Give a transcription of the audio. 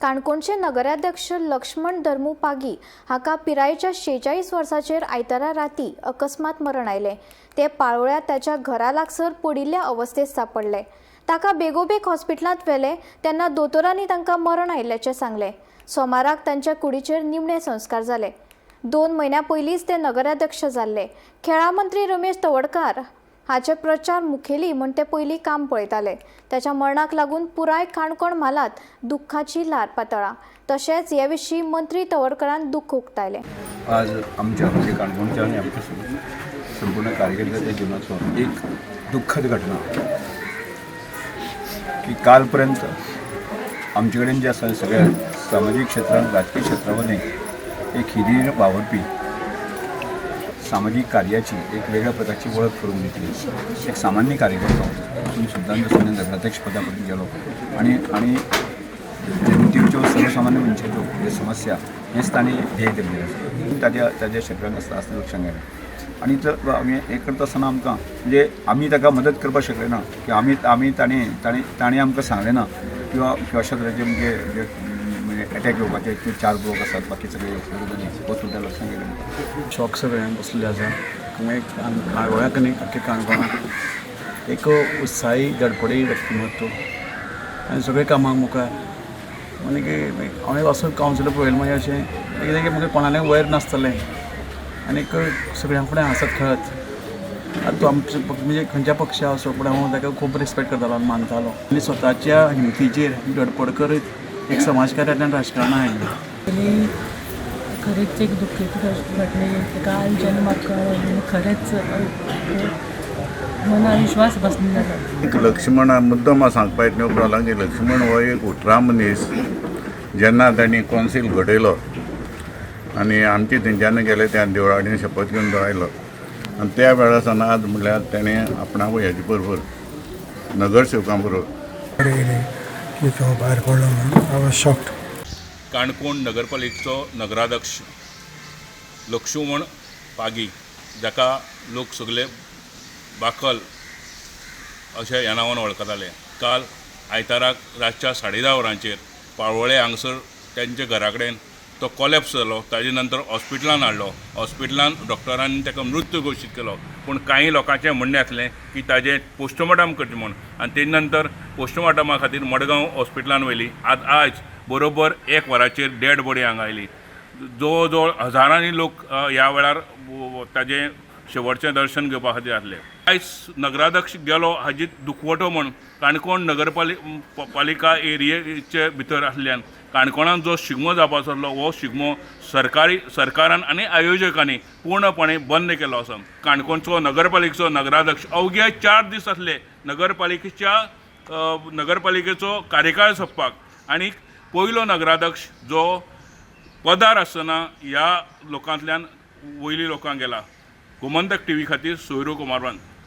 काणकोणचे नगराध्यक्ष लक्ष्मण धर्मू पागी हाका पिरायेच्या 46 वर्साचेर आयतारा राती अकस्मात मरण आयलें. ते पाळोळ्या ताच्या घरा लागसर पडिल्ल्या अवस्थेत सापडले. ताका बेगोबेग हॉस्पिटलांत व्हेले तेन्ना दोतोरांनी तांकां मरण आयिल्ल्याचें सांगलें. सोमाराक तांच्या कुडीचेर निमणे संस्कार जाले. 2 म्हयन्यां पयलींच ते नगराध्यक्ष जाल्ले. खेळां मंत्री रमेश तवडकार हाचे प्रचार मुखेली म्हूण ते पयलीं काम पळयताले. ताच्या मरणाक लागून पुराय काणकोण म्हालांत दुख्खाची ल्हार पातळ्ळां. तशेंच हे विशीं मंत्री तवडकारान दुख्ख उक्तायलें. आज आमच्या म्हणजे काणकोणच्या आनी आमच्या संपूर्ण कार्यकर्त्याच्या जिवनाचो एक दुःखद घटना की कालपर्यंत आमचे कडेन जे आसा सगळ्या सामाजीक क्षेत्रांत, राजकीय क्षेत्रामध्ये एक हिरीर वावरपी, सामाजीक कार्याची एक वेगळ्या प्रकारची वळख करून दितली एक सामान्य कार्यकर्तो तितून सुद्दां जसो नगराध्यक्ष पदा पर्यंत गेलो आनी आनी जनतेच्यो, सर्वसामान्य मनशाच्यो ज्यो समस्या हेच तांणी ध्येय धरलेलें आसा. ताज्या ताज्या क्षेत्रांत आसता आसतना लक्षांत गेलें आनी तर आमी हें करता आसतना आमकां म्हणजे आमी ताका मदत करपाक शकले ना किंवा आमी आमी ताणें ताणें ताणें आमकां सांगलें ना किंवा किंवा अशा तरेचे म्हणजे जे म्हणजे एटॅक येवपाचे ते 4 ब्लॉक आसात, बाकी सगळे हो सुद्दां लक्षांत गेलें. शॉक सगळ्यांक बसलेले आसा. मागीर काणकोणाक न्ही, आख्खे काणकोणाक एक उत्साही धडपडी व्यक्तिमत्व आनी सगळे कामाक मुखार. आनी हांवें असो कावन्सिलर पळयलो, मागीर अशें कितें की मागीर कोणालें वयर नासतलें आनीक सगळ्यां फुडें हांसत खेळत. आतां तो आमचो म्हणजे खंयच्या पक्षा असो, पूण हांव ताका खूब रिस्पेक्ट करतालो आनी मानतालो. आनी स्वताच्या हिमतीचेर धडपड करीत एक समाज कार्यांतल्यान राजकारणां आयिल्लें. आनी खरेंच एक दुख्खी घटना. ताका आयज जेन्ना म्हाका कळ्ळें, खरेंच मना विश्वास बसना जालो. एक लक्ष्मण मुद्दम सांगपा येतलें उपरांत की लक्ष्मण हो एक उतरा मनीस. जेन्ना तांणी कौन्सील घडयलो आनी आमचे थंयच्यान गेले त्या देवळांनी शपथ घेवन तो आयलो आनी त्या वेळार सावन आज म्हणल्यार तेणें आपणा हेजे बरोबर, नगरसेवकां बरोबर येयलें की तो भायर पडलो म्हणून, I was shocked. Canacona नगरपालिकेचो नगराध्यक्ष लक्ष्मण पागी, जाका लोक सगळे बाकल अशें ह्या नांवान वळखताले, काल आयताराक रातच्या 10:30 वरांचेर पाळोळें हांगसर तांच्या घरा कडेन तो कॉलेप्स जालो. ताजे नंतर हॉस्पिटलान हाडलो. हॉस्पिटलान डॉक्टरांनी ताका मृत्यू घोशीत केलो, पूण कांय लोकांचें म्हणणें आसलें की ताजें पोस्टमॉर्टम करचें म्हूण आनी तेजे नंतर पोस्टमॉर्टमा खातीर मडगांव हॉस्पिटलान व्हेली. आज आयज बरोबर 1 वराचेर डेड बॉडी हांगा आयली. जवळ जवळ हजारांनी लोक ह्या वेळार ताजें शेवटचें दर्शन घेवपा खातीर आसले. आयज नगराध्यक्ष गेलो हाजी दुखवटो म्हूण काणकोण नगरपालिका एरियेचे भितर आसल्यान काणकोणांत जो शिगमो जावपाचो आसलो हो शिगमो सरकारान आनी आयोजकांनी पूर्णपणे बंद केलो आसा. काणकोणचो नगरपालिकेचो नगराध्यक्ष अवघे 4 दीस आसले नगरपालिकेचो कार्यकाळ सोंपपाक आनी पयलो नगराध्यक्ष जो पदार आसतना ह्या लोकांतल्यान वयली लोकांक गेला. गोमंतक टीव्ही खातीर सोयरू कुमारवान.